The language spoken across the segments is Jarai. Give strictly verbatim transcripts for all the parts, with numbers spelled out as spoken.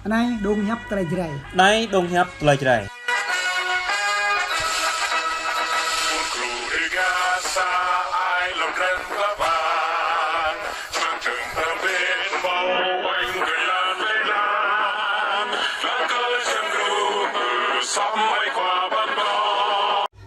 Anai dong hiăp tơlơi Jrai. Anai dong hiăp tơlơi Jrai.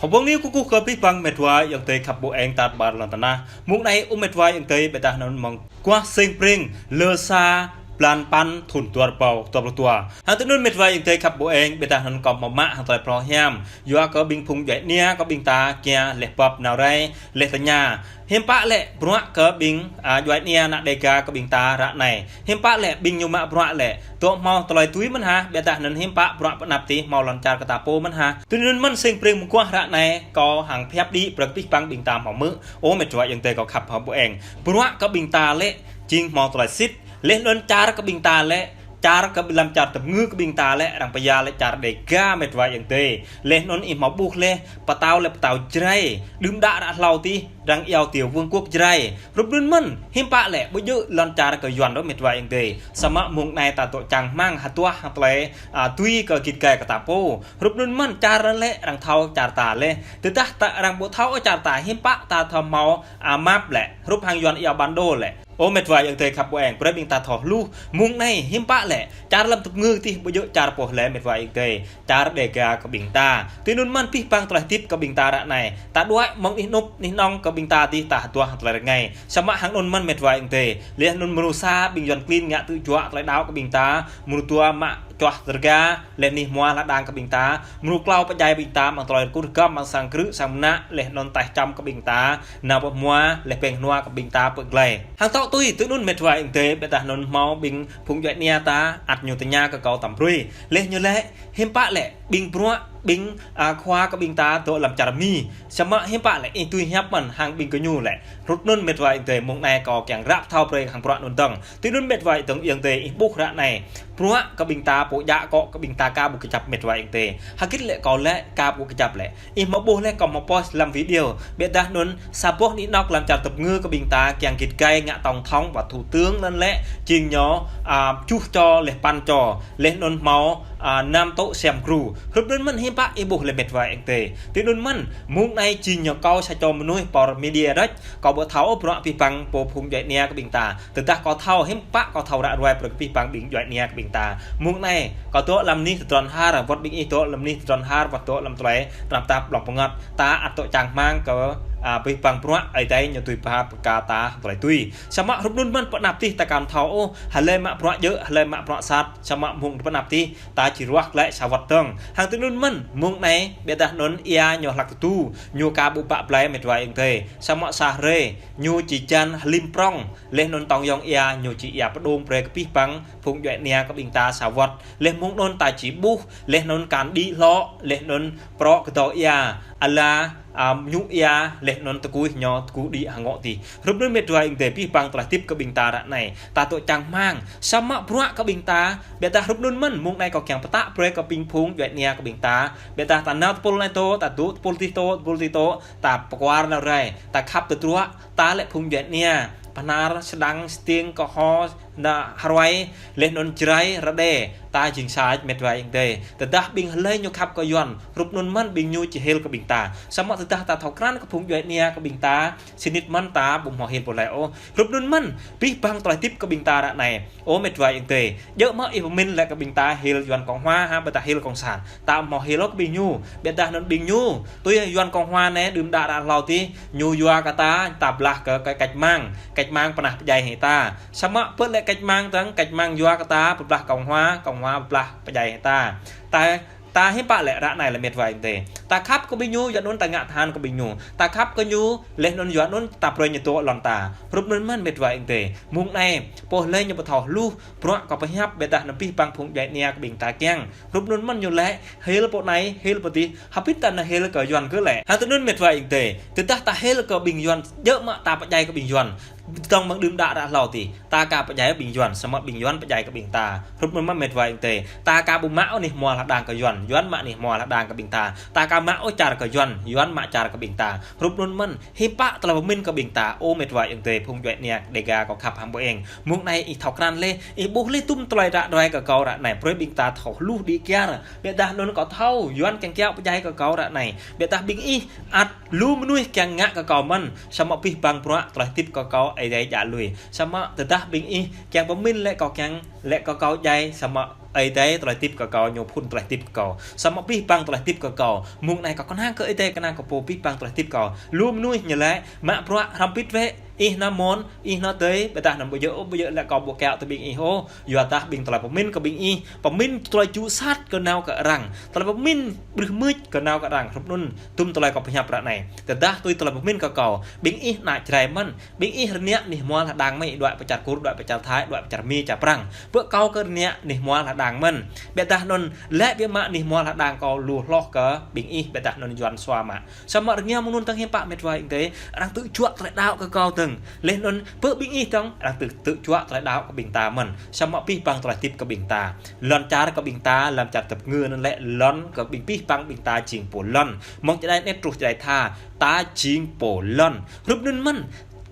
Hơbông niu kơkuh kơ abih bang met wa ayŏng adơi khăp ƀu eng tar ƀar lŏn tơnah. Mông anai ơ met wa ayŏng adơi ƀiădah anŭn mơguah sing pring lơ sa blan păn thun dua rơbâo dua pluh dua. Hăng tui anŭn met wa ayŏng adơi khăp ƀu eng ƀiădah anŭn kâo hmâo mă hăng tơlơi phrâo hiam. Yua kơ ƀing phung djuai ania kơ ƀing ta kiăng laih pap nao rai laih tơña. Hiư̆m pă lĕ bruă kơ ƀing, a, djuai ania ană Dêga kơ ƀing ta ră anai. Hiư̆m pă lĕ ƀing ñu mă bruă lĕ. Dŏ hmâo tơlơi tui mơ̆n hă, ƀiădah anŭn hiư̆m pă bruă pơanăp tih hmâo lŏn čar kơ ta pô mơ̆n hă. Tui anŭn mơ̆n sing pring mơguah ră anai kâo hăng pơhiăp đĭ brơi kơ abih bang ƀing ta hmâo hmư̆. Ơ met wa ayŏng adơi kâo khăp hơbông eng. Bruă kơ ƀing ta lĕ jing hmâo tơlơi sĭt. Laih anŭn čar kơ ƀing ta lĕ, čar kơ lăm čar tơpơngư kơ ƀing ta lĕ, arăng pơyơr lĕ čar Dêga met wa ayŏng adơi. Laih anŭn ih hmâo ƀuh laih, pơtao lĕ pơtao Jrai. Đưm đă ră hlâo tih, arăng iâu tia vương quốc Jrai. Hrup anŭn mơ̆n, hiư̆m pă lĕ, ƀu djơ̆ lŏn čar kơ Yuan đôč met wa ayŏng adơi. Samơ̆ mông anai ta dŏ čang rơmang hơduah hăng tơlơi, a, tui kơ git gai kơ ta pô. Hrup anŭn mơ̆n čar anŭn lĕ, arăng thâo čar ta laih. Tơdah ta arăng ƀu thâo čar ta, hiư̆m pă ta thâo hmâo, a, map lĕ. Hrup hăng Yuan iâu bản đồ lĕ. Ơ met wa ayŏng adơi khăp ƀu eng, brơi ƀing ta thâo hluh. Mông anai hiư̆m pă lĕ, čar lăm tơpơngư tih ƀu djơ̆ čar pô lĕ met wa ayŏng adơi. Čar Dêga kơ ƀing ta. Tui anŭn mơ̆n abih bang tơlơi hơdip kơ ƀing ta ră anai. Ta đuaĭ mơ̆ng anih anŭp, anih anŏng kơ ƀing ta tih ta hơduah tơlơi rơngai. Samơ̆ hăng anŭn mơ̆n met wa ayŏng adơi. Laih anŭn mrô sa ƀing Yuan klin ngă tơjuă tơlơi đaŏ kơ ƀing ta. Mrô dua mă čuah tơrga, laih anih hmua lŏn đang kơ ƀing ta. Mrô klâo pơdjai ƀing ta, mơ̆ng tơlơi rơkŭt rơgăm, mơ̆ng sang krư̆, sang mơnă, laih anŭn taih čăm kơ ƀing ta. Nao pơ hmua, laih peng hnua kơ ƀing ta pơ glai. Hăng tŏ tui, tui anŭn met wa ayŏng adơi, ƀiădah anŭn hmâo ƀing phung djuai ania ta, ăt ñu tơña kơ kâo tăm brơi. Laih ñu lĕ, hiư̆m pă lĕ, ƀing bruă, ƀing, a, khua kơ ƀing ta dŏ lăm čar Mi. Samơ̆ hiư̆m pă lĕ, ih tui hiăp mơ̆n hăng ƀing gơñu lĕ. Hrup anŭn met wa ayŏng adơi, mông anai kâo kiăng ră pơthâo brơi hăng bruă anŭn dơ̆ng. Tui anŭn met wa ayŏng adơi, ih ƀuh ră anai. Bruă kơ ƀing ta pô djă akŏ kơ ƀing ta ka ƀu kơjăp met wa ayŏng adơi. Hơgĕt lĕ kâo lĕ ka ƀu kơjăp lĕ. Ih hmâo ƀuh lĕ kâo hmâo post lăm video. Ƀiădah anŭn sa boh anih anŏk lăm čar tơpơngư kơ ƀing ta kiăng git gai ngă tổng thống wơ̆t thủ tướng anŭn lĕ. Jing ñu, a, čuh čô laih păn čô. Laih anŭn hmâo, a, năm tŏ sem gru. Hrup anŭn mơ̆n hiư̆m pă ih ƀuh lĕ met wa ayŏng adơi. Tui anŭn mơ̆n mông anai jing ñu kâo sa čô mơnuih pơ media đôč. Kâo ƀu thâo ôh bruă abih bang pô phung djuai ania kơ ƀing ta. Tơdah kâo thâo hiư̆m pă kâo thâo ră ruai brơi kơ abih bang ƀing djuai ania kơ ƀing ta. Mông anai, kâo dŏ lăm anih tơdron har, wơ̆t ƀing ih dŏ lăm anih tơdron har, wơ̆t dŏ lăm tơlơi tơnap tap blŏng pơngăt. Ta ăt dŏ čang rơmang kơ, a, abih bang bruă Ơi Adai ñu tui pha pơkă ta tơlơi tui. Samơ̆ hrup anŭn mơ̆n pơanăp tih ta kăn thâo ôh, hlơi mă bruă djơ̆, hlơi mă bruă sat, samơ̆ mông pơanăp tih, ta či ruah glaĭ sa wơ̆t dơ̆ng. Hăng tui anŭn mơ̆n, mông anai, ƀiădah anŭn ia ñu hlăk tơdu, ñu ka ƀu bă blai met wa ayŏng adơi. Samơ̆ sa hrơi, ñu či jan hlim prŏng, laih anŭn tŏng yŏng ia, ñu či ia pơdŏng brơi kơ abih bang, phung djuai ania kơ ƀing ta sa wơ̆t. Laih mông anŭn ta či ƀuh, laih anŭn kăn đĭ hlŏ, laih anŭn prŏ kơdâo ia, ala, a, mơñu ia, laih anŭn tơkuih ñu, tơkuh đĭ hơngŏ tih. Hrup anŭn met wa ayŏng adơi abih bang tơlơi hơdip kơ ƀing ta ră anai. Ta dŏ čang rơmang, samơ̆ bruă kơ ƀing ta, ƀiădah hrup anŭn mơ̆n, mông anai kâo kiăng pơtă brơi kơ ƀing phung djuai ania kơ ƀing ta. Ƀiădah ta nao tơpul anai tŏ, ta dŏ tơpul tih tŏ, tơpul tih tŏ, ta pơkuar nao rai, ta khăp tơdruă, ta lĕ phung djuai ania, Bahnar, Sêdang, Stiêng, Kơho, Nao Hruai, laih anŭn Jrai, Rađê, ta jing sa met wa ayŏng adơi. Tơdah ƀing hlơi ñu khăp kơ Yuan, hrup anŭn mơ̆n ƀing ñu či hil kơ ƀing ta. Samơ̆ tơdah ta thâo krăn kơ phung djuai ania kơ ƀing ta, sĭt nik mơ̆n ta ƀu hmâo hil pô lĕ ôh. Hrup anŭn mơ̆n, abih bang tơlơi hơdip kơ ƀing ta ră anai. Ơ met wa ayŏng adơi. Djơ̆ mơ̆ ih pơmĭn lĕ kơ ƀing ta hil Yuan Cộng Hòa hă, ƀiădah hil Cộng sản. Ta ƀu hmâo hil ôh kơ ƀing ñu. Ƀiădah anŭn ƀing ñu. Tui Yuan Cộng Hòa anai đưm đă ră hlâo tih, ñu yua kơ ta, ta blah kơ, kơ cách mạng. Cách mạng pơnah pơdjai hĭ ta. Samơ̆ pơ lĕ cách mạng dơ̆ng, cách mạng yua kơ ta pơblah Cộng Hòa, Cộng Hòa pơblah pơdjai ta. Ta, ta hiư̆m pă lĕ ră anai lĕ met wa ayŏng adơi. Ta khăp kơ ƀing ñu, yua anŭn ta ngă tơhan kơ ƀing ñu. Ta khăp kơ ñu, laih anŭn yua anŭn ta brơi ñu dŏ lŏn ta. Hrup anŭn mơ̆n met wa ayŏng adơi. Mông anai, pô hlơi ñu ƀu thâo hluh, bruă kâo pơhiăp ƀiădah anŭn abih bang phung djuai ania kơ ƀing ta kiăng. Hrup anŭn mơ̆n ñu lĕ, hil pô anai, hil pô tih, hơbĭt ta nao hil kơ Yuan kơ lĕ. Hăng tui anŭn met wa ayŏng adơi. Tơdah ta hil kơ ƀing Yuan, djơ̆ mơ̆ ta pơdjai kơ ƀing Yuan. Tơdang mơ̆ng đưm đă ră hlâo tih, ta aka pơdjai ƀing Yuan, samơ̆ ƀing Yuan pơdjai kơ ƀing ta. Hrup anŭn mơ̆n met wa ayŏng adơi. Ta aka ƀu mă ôh anih hmua hla đang kơ Yuan, Yuan mă anih hmua hla đang kơ ƀing ta. Ta aka mă ôh čar kơ Yuan, Yuan mă čar kơ ƀing ta. Hrup anŭn mơ̆n, hiư̆m pă tơlơi pơmĭn kơ ƀing ta, ơ met wa ayŏng adơi, phung djuai ania Dêga kâo khăp hăng ƀu eng. Mơ̆ng anai ih thâo krăn laih, ih ƀuh laih tum tơlơi ră ruai kơ kâo ră anai, brơi ƀing ta thâo hluh đĭ kyar. Biă dah anŭn kâo thâo, Yuan kiăng kiaŏ pơdjai kơ kâo ră anai. Biă dah ƀing ih ăt lu mơnuih kiăng ngă kơ kâo mơ̆n, samơ̆ abih bang bruă tơlơi hơdip kơ kâo Ơi Adai djă lui. Samơ̆ tơdah ƀing ih kiăng pơmĭn lĕ kâo kiăng, lĕ kơ kâo djai, samơ̆ Ơi Adai tơlơi hơdip kơ kâo, ñu phŭn tơlơi hơdip kơ kâo. Samơ̆ abih bang tơlơi hơdip kơ kâo. Mơ̆ng anai kâo kơnang kơ Ơi Adai, kơnang kơ pô abih bang tơlơi hơdip kâo. Lu mơnuih ñu laĭ, mă bruă hrŏm hơbĭt wơ̆t, ih nao mơ̆n, ih nao adơi, biă dah anŭn ƀu djơ̆, ƀu djơ̆ lĕ kâo ƀu kiaŏ tơ ƀing ih ôh. Yua dah ƀing tơlơi pơmĭn kơ ƀing ih, pơmĭn tơlơi djơ̆ sat kơ nao kơ arăng, tơlơi pơmĭn brưh mưč kơ nao kơ arăng, hrup anŭn tum tơlơi kâo pơhiăp ră anai. Tơdah tui tơlơi pơmĭn kơ kâo, ƀing ih ană Jrai mơ̆n, ƀing ih rơngiă anih hmua hla đang mơ̆n, đuaĭ pơ čar Kur, đuaĭ pơ čar Thai, đuaĭ pơ čar Mi, čar Prang. Pơ kâo kơ rơngiă anih hmua hla đang mơ̆n. Biă dah anŭn, lĕ biă mă anih hmua hla đang kâo lu hloh kơ ƀing ih, biă dah anŭn Yuan sua mă. Samơ̆ rơngiă mơ̆ng anŭn tơ̆ng hiư̆m pă met wa ayŏng adơi, arăng tŭ juă tơlơi đaŏ kơ kâo tơ̆ng. Laih anŭn pơ ƀing ih tơ̆ng, arăng tŭ, tŭ juă tơlơi đaŏ kơ ƀing ta mơ̆n. Samơ̆ abih bang tơlơi hơdip kơ ƀing ta. Lŏn čar kơ ƀing ta, lŏn čar tơpơngư anŭn lĕ lŏn kơ ƀing abih bang ƀing ta jing pô lŏn. Mơ̆ng čơđai anet truh čơđai tha, ta jing pô lŏn. Hrup anŭn mơ̆n,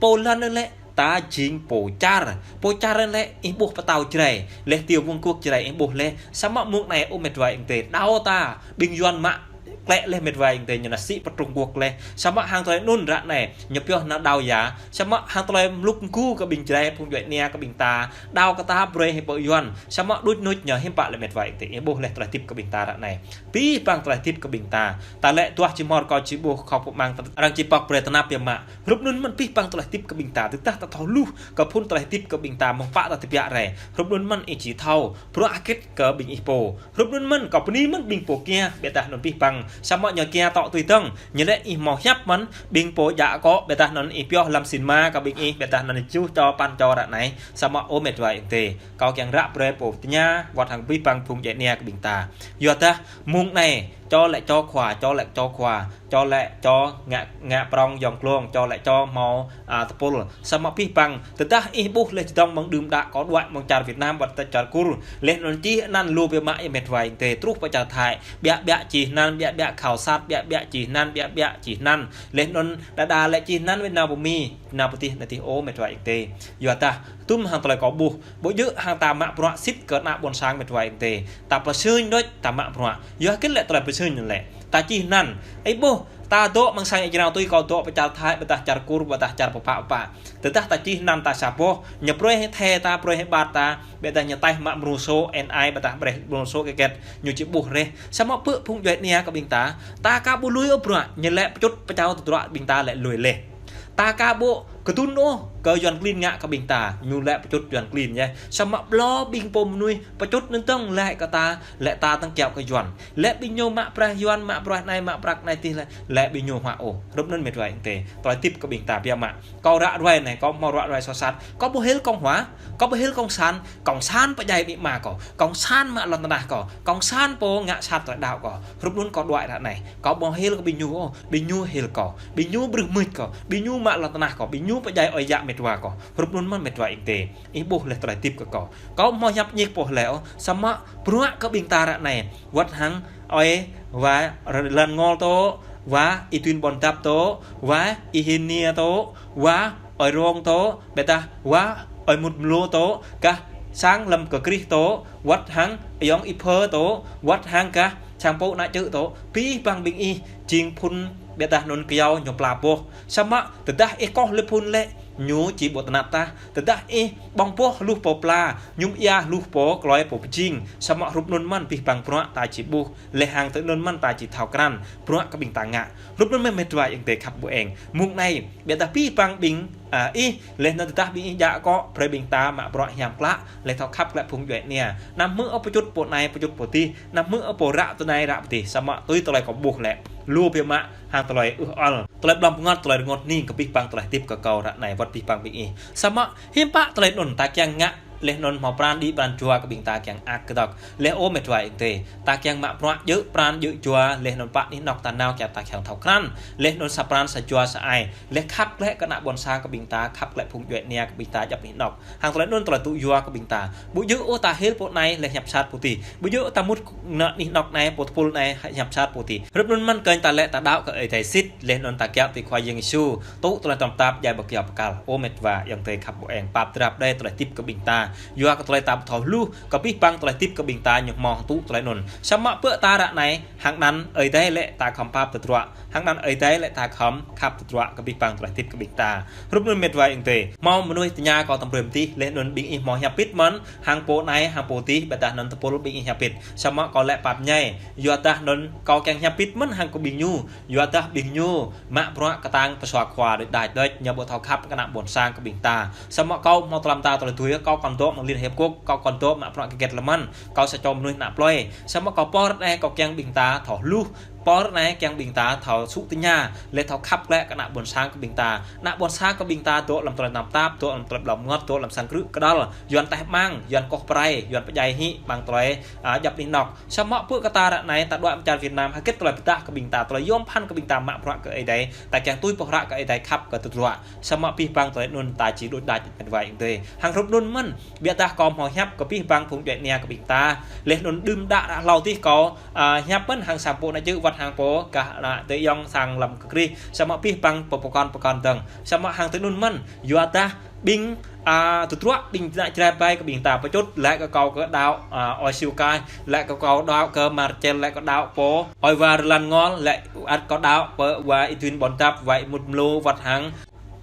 pô lŏn anŭn lĕ ta jing pô čar. Pô čar anŭn lĕ ih ƀuh pơtao Jrai. Laih tiểu vương quốc Jrai ih ƀuh laih. Samơ̆ mơ̆ng anai ơ met wa ayŏng adơi, đaŏ ta, ƀing Yuan mă klĕ laih met wa ayŏng adơi, ñu nao sĭ pơ Trung Quốc laih. Samơ̆ hăng tơlơi anŭn ră anai, ñu pioh nao đaŏ ya. Samơ̆ hăng tơlơi mlŭk mgu kơ ƀing Jrai, phung djuai ania kơ ƀing ta. Đaŏ kơ ta brơi hĭ pơ Yuan. Samơ̆ đôč nôč ñu hiư̆m pă lĕ met wa ayŏng adơi. Ih ƀuh laih tơlơi hơdip kơ ƀing ta ră anai. Abih bang tơlơi hơdip kơ ƀing ta. Ta lĕ duah či hmơr kâo či ƀuh khŏk pơmăng ta, arăng či pŏk brơi tơnap biă mă. Hrup anŭn mơ̆n abih bang tơlơi hơdip kơ ƀing ta. Tơdah ta thâo hluh kơ phŭn tơlơi hơdip kơ ƀing ta mơ̆ng pă ta tơbiă rai. Hrup anŭn mơ̆n ih či thâo. Bruă hơgĕt kơ ƀing ih pô. Hrup anŭn mơ̆n kâo bơni mơ̆n ƀing pô kiăng, biă dah anŭn abih bang. Samơ̆ ñu kiăng tŏ tui tơ̆ng. Ñu lĕ ih hmâo hiăp mơ̆n, ƀing pô djă akŏ, biă dah anŭn ih pioh lăm sinma kơ ƀing ih, biă dah anŭn ih čuh čô păn čô ră anai. Samơ̆ ơ met wa ayŏng adơi, kâo kiăng ră brơi pô tơña, wơ̆t hăng abih bang phung djuai ania kơ ƀing ta. Yua dah, mơ̆ng anai, čô lĕ čô khua, čô lĕ čô khua, čô lĕ čô ngă, ngă prŏng yŏng glông, čô lĕ čô hmâo, a, tơpul. Samơ̆ abih bang, tơdah ih ƀuh laih čơdơ̆ng mơ̆ng đưm đă kâo đuaĭ mơ̆ng čar Việt Nam, wơ̆t tơ čar Kur. Laih anŭn čih anăn lu biă mă ih met wa ayŏng adơi, truh pơ čar Thai. Biă biă čih anăn, biă biă khảo sát, biă biă čih anăn, biă biă čih anăn. Laih anŭn đơđa lĕ čih anăn wơ̆t nao pơ Mi, nao pơ tih, nao tih ơ met wa ayŏng adơi. Yua dah, tum hăng tơlơi kâo ƀuh, ƀu djơ̆ hăng ta mă bruă sĭt kơ ană ƀôn sang met wa ayŏng adơi. Ta pơsưn đôč, ta mă bruă. Yua hơgĕt lĕ tơlơi pơsưn anŭn lĕ. Ta čih anăn. Ih ƀuh, ta dŏ mơ̆ng sang ia jrao tui kâo dŏ pơ čar Thai, biă dah čar Kur, biă dah čar pơpă pơpă. Tơdah ta čih anăn ta sa boh, ñu brơi hĭ thê ta, brơi hĭ ƀat ta, biă dah ñu taih mă mrô sô, en ai, biă dah brơi mrô sô kĕ kĕt, ñu či ƀuh rĕh. Samơ̆ pơ phung djuai ania kơ ƀing ta, ta aka ƀu lui ôh bruă, ñu lĕ pơčŭt pơčao tơdruă ƀing ta lĕ lui laih. Ta aka ƀu kơdŭn ôh kơ Yuan klin ngă kơ ƀing ta, ñu lĕ pơčŭt Yuan klin yơh. Samơ̆ ƀlŏr ƀing pô mơnuih pơčŭt anŭn tơ̆ng lĕ kơ ta, lĕ ta tơ̆ng kiaŏ kơ Yuan. Lĕ ƀing ñu mă prah Yuan, mă prah anai, mă prah anai tih lĕ, lĕ ƀing ñu huă ôh. Hrup anŭn met wa ayŏng adơi. Tơlơi hơdip kơ ƀing ta biă mă. Kâo ră ruai anai, kâo hmâo ră ruai soh sat. Kâo ƀu hil kông hua, kâo ƀu hil kông san, kông san pơdjai amĭ ama kâo, kông san mă lŏn tơnah kâo, kông san pô ngă sat tơlơi đaŏ kâo. Hrup anŭn kâo đuaĭ ră anai. Kâo ƀu hil kơ ƀing ñu ôh, ƀing ñu hil kâo, ƀing ñu brưh mưč kâo, ƀing ñu mă lŏn tơnah kâo, ƀing ñu pơdjai ơi yă met wa kâo. Hrup anŭn mơ̆n met wa ayŏng adơi. Ih ƀuh laih tơlơi hơdip kơ kâo. Kâo hmâo hiăp ñik pô laih ôh, samơ̆ bruă kơ ƀing ta ră anai. Wơ̆t hăng ơi wa Rơlan Ngol tŏ, wa Y Duen Buôn Dap tŏ, wa Y Hin Niê tŏ, wa ơi Rong tŏ, biă dah wa ơi Mut Mlô tŏ, gah sang lăm kơ Krist tŏ, wơ̆t hăng ayŏng Y Phơ tŏ, wơ̆t hăng gah sang pô ană čư̆ tŏ, abih bang ƀing ih jing phŭn biă dah anŭn kyâo ñu pla boh. Samơ̆ tơdah ih koh lĕ phŭn lĕ, ñu či ƀu tơnap tah. Tơdah ih ƀơ̆ng boh hluh pô pla, mơñum ia hluh pô klơi pô pơjing. Samơ̆ hrup anŭn mơ̆n abih bang bruă ta či ƀuh. Laih hăng tơ anŭn mơ̆n ta či thâo krăn bruă kơ ƀing ta ngă. Hrup anŭn mơ̆n met wa ayŏng adơi khăp ƀu eng. Mơ̆ng anai, biă dah abih bang ƀing, a, ih, laih anŭn tơdah ƀing ih djă akŏ, brơi ƀing ta mă bruă hiam klă, laih thâo khăp klă phung djuai ania. Anăm hmư̆ ôh pơčŭt pô anai, pơčŭt pô tih, anăm hmư̆ ôh pô ră tơ anai, ră pơ tih, samơ̆ tui tơlơi kâo ƀuh lĕ. Lu biă mă, hăng tơlơi ưh ăl. Tơlơi ƀlŏm pơngăt, tơlơi rơngot hning kơ abih bang tơlơi hơdip kơ kâo ră anai, wơ̆t abih bang ƀing ih. Samơ̆ hiư̆m pă tơlơi anŭn ta kiăng ngă Laih anŭn hmâo pran đĭ pran jua kơ ƀing ta kiăng ăt kơdŏk. Laih ơ mĕt wa ayŏng adơi, ta kiăng mă bruă djơ̆ pran djơ̆ jua, laih anŭn pă anih anŏk ta nao kiăng ta kiăng thâo krăn. Laih anŭn sa pran sa jua sa ai. Laih khăp glaĭ kơ ană ƀôn sang kơ ƀing ta, khăp glaĭ phung djuai ania kơ ƀing ta djŏp anih anŏk. Hăng tơlơi anŭn tơlơi tŭ yua kơ ƀing ta. Ƀu djơ̆ ôh ta hil pô anai laih hiăp sat pô adih. Ƀu djơ̆ ôh ta mŭt ană anih anŏk anai, pô tơpul anai hiăp sat pô adih. Hrup anŭn mơ̆n kơnh ta lĕ ta đaŏ kơ Ơi Adai sĭt, laih anŭn ta kiaŏ tui Khua Yang Yêsu. Tŭ tơlơi tơm tap djai ƀơi kyâo bơkal. Ơ mĕt wa ayŏng adơi khăp ƀu eng, pap drap đơi tơlơi tip kơ ƀing ta. Yua kơ tơlơi ta ƀu thâo hluh, kơ abih bang tơlơi tip kơ ƀing ta ñu hmâo tŭ tơlơi anŭn. Samơ̆ pơ ta ră anai, hăng anăn Ơi Adai lĕ ta khŏm pap tơdruă. Hăng anăn Ơi Adai lĕ ta khŏm khăp tơdruă kơ abih bang tơlơi tip kơ ƀing ta. Hrup anŭn mĕt wa ayŏng adơi. Hmâo mơnuih tơña kâo tơm brơi mơ̆n adih, laih anŭn ƀing ih hmâo hiăp pit mơ̆n, hăng pô anai, hăng pô adih, ƀiădah anŭn tơpul ƀing ih hiăp pit. Samơ̆ kâo lĕ pap ñai, yua dah anŭn kâo kiăng hiăp pit mơ̆n hăng kơ ƀing ñu. Yua dah ƀing ñu mă bruă kơtang pơsua khua đôč đač đôč, ñu ƀu thâo khăp kơ ană ƀôn sang kơ ƀing ta. Samơ̆ kâo hmâo tơlơi ta tơlơi tui, kâo kŏn dŏ mơ̆ng Liên Hiệp Quốc, kâo kŏn dŏ mă bruă kơ get lơmăn, kâo sa čô mơnuih ană plơi. Samơ̆ kâo pơr anai kâo kiăng ƀing ta thâo hluh, pơr anai kiăng ƀing ta thâo sŭ tơña, laih thâo khăp glaĭ kơ ană ƀôn sang kơ ƀing ta. Ană ƀôn sang kơ ƀing ta dŏ lăm tơlơi tơm tap, dŏ lăm tơlơi ƀlŏm ngŏt, dŏ lăm sang krư̆ kơdăl, yuan teh mang, yuan koh prai, yuan pơdjai hĭ, ƀăng tơlơi, a, djŏp anih anŏk. Samơ̆ pơ kơ ta ră anai, ta đuaĭ mơ̆ng čar Việt Nam, hơget tơlơi pơdah kơ ƀing ta, tơlơi yôm phăn kơ ƀing ta mă bruă kơ Ơi Adai, ta kiăng tui pơhră kơ Ơi Adai khăp kơ tơdruă. Samơ̆ abih bang tơlơi anŭn ta či đôč đač mĕt wa ayŏng adơi. Hăng hrup anŭn mơ̆n, ƀiădah kâo hmâo hiăp kơ abih bang phung djuai ania kơ ƀing ta. Laih anŭn đưm đă ră hlâo adih kâo, a, hiăp mơ̆n hăng sang pô ană čư̆ wơ̆t hăng pô gah ană adơi ayŏng sang lăm kơ Krist. Samơ̆ abih bang pơkŏn pơkŏn dơ̆ng. Samơ̆ hăng tui anŭn mơ̆n, yua dah ƀing, a, tơdruă ƀing ană Jrai ƀai kơ ƀing ta pơčut, laĭ kơ kâo kơ đaŏ, a, Ơi Siu Kai, laĭ kơ kâo đaŏ kơ Marcel, laĭ kâo đaŏ pô Ơi Wa Rơlan Ngol, laĭ ăt kâo đaŏ pơ Wa Idwin Ƀôn Dăp, Wa Imut Mlô, wơ̆t hăng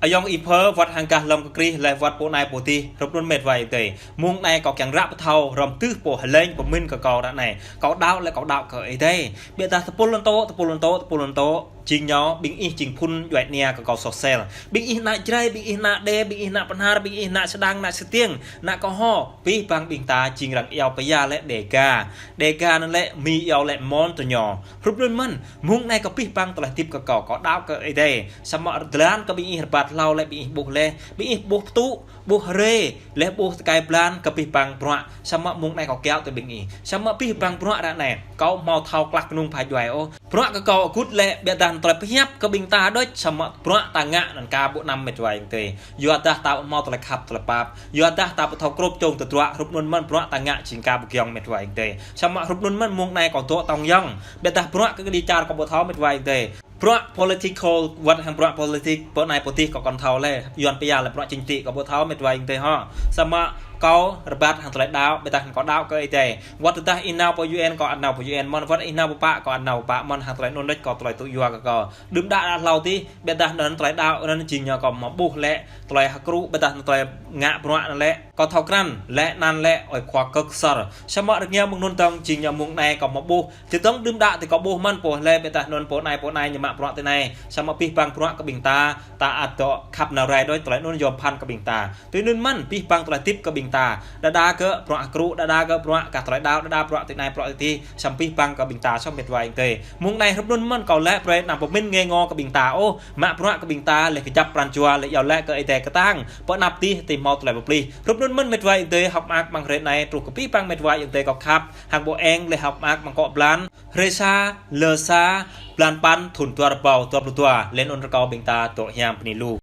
ayŏng Iphơ, wơ̆t hăng gah lăm kơ Krist, laih wơ̆t pô anai pô adih, hrup anŭn mĕt wa ayŏng adơi. Mơ̆ng anai kâo kiăng ră pơthâo, hrŏm tưh pô hơlĕng pơmĭn kơ kâo ră anai. Kâo đaŏ lĕ kâo đaŏ kơ Ơi Adai. Ƀiădah tơpul anŭn tŏ, tơpul anŭn tŏ, tơpul anŭn tŏ. Jing ñu, ƀing ih jing phun djuai ania kơ kâo soh sel. Ƀing ih ană Jrai, ƀing ih ană Đê, ƀing ih ană Bahnar, ƀing ih ană Sêdang, ană Stiêng, ană Kơho. Abih bang ƀing ta jing arăng iâu pơyua lĕ Đêga. Đêga anŭn lĕ, Mi iâu lĕ Mon tơ ñu. Hrup anŭn mơ̆n, mơ̆ng anai kơ abih bang tơlơi tip kơ kâo, kâo đaŏ kơ Ơi Adai. Samơ̆ jơlan kơ ƀing ih rơbat hlâo lĕ ƀing ih ƀuh laih, ƀing ih ƀuh pơtŭ, ƀuh rê, laih ƀuh tơkai blan kơ abih bang bruă. Samơ̆ mơ̆ng anai kâo kiaŏ tui ƀing ih. Samơ̆ abih bang bruă ră anai, kâo hmâo thâo klah kơnung pha djuai ôh. Bruă kơ kâo akŭt lĕ ƀiădah tơlơi pơhiăp kơ ƀing ta đôč, samơ̆ bruă ta ngă anŭn ka ƀu năm mĕt wa ayŏng adơi. Yua dah ta ƀu hmâo tơlơi khăp tơlơi pap. Yua dah ta ƀu thâo krôp čông tơdruă, hrup anŭn mơ̆n bruă ta ngă jing ka ƀu giŏng mĕt wa ayŏng adơi. Samơ̆ hrup anŭn mơ̆n mơ̆ng anai kâo dŏ tŏng yŏng. Ƀiădah bruă kơ kơđi čar kâo ƀu thâo mĕt wa ayŏng adơi. Bruă political, wơ̆t hăng bruă politik, pô anai pô adih kâo kŏn thâo laih. Yuan pơyua lĕ bruă chính trị kâo ƀu thâo mĕt wa ayŏng adơi hŏ. Samơ̆ kâo rơbat hăng tơlơi đaŏ, ƀiădah hăng kâo đaŏ kơ Ơi Adai. Wơ̆t tơdah ih nao pơ U N kâo ăt nao pơ U N mơ̆n, wơ̆t ih nao pơ pă kâo ăt nao pơ pă mơ̆n, hăng tơlơi anŭn đôč kâo tơlơi tŭ yua kơ kâo. Đưm đă ră hlâo adih, ƀiădah anŭn tơlơi đaŏ anŭn jing ñu kâo hmâo ƀuh lĕ, tơlơi hơkrŭ, ƀiădah tơlơi ngă bruă anŭn lĕ. Kâo thâo krăn, lĕ anăn lĕ, ơi khua kơk sơr. Samơ̆ rơngiă mơ̆ng anŭn dơ̆ng jing ñu mơ̆ng anai kâo hmâo ƀuh. Tơdơ̆ng đưm đă tui kâo ƀuh mơ̆n pô lĕ ƀiădah anŭn pô anai pô anai ñu mă bruă tui anai. Samơ̆ abih bang bruă kơ ƀing ta, ta ăt dŏ khăp nao rai đôč tơlơi anŭn yôm phăn kơ ƀing ta. Tui anŭn mơ̆n, abih bang tơlơi tip kơ ƀing ta. Đơđa kơ bruă hơkrŭ, đơđa kơ bruă kah tơlơi đaŏ, đơđa bruă tui anai bruă tui adih. Samơ̆ abih bang kơ ƀing ta soh mĕt wa ayŏng adơi. Mơ̆ng anai hrup anŭn mơ̆n kâo lĕ brơi anăm pơmĭn ngê ngô kơ ƀing ta ôh. Mă bruă kơ ƀing ta, laih kơjăp pran jua, laih iâu laĭ kơ Ơi Adai kơtang. Pơ anăp adih, tui hmâo tơlơi pơplih. Hrup anŭn mơ̆n mĕt wa ayŏng adơi, hơ̆k mơak mơ̆ng hrơi anai, truh kơ abih bang mĕt wa ayŏng adơi kâo khăp. Hăng ƀu eng, laih hơ̆k mơak mơ̆ng kâo blan. Hrơi sa, lơ sa, blan păn, thŭn dua rơbâo dua pluh dua, laih anŭn rơkâo ƀing ta dŏ hiam bơni lu.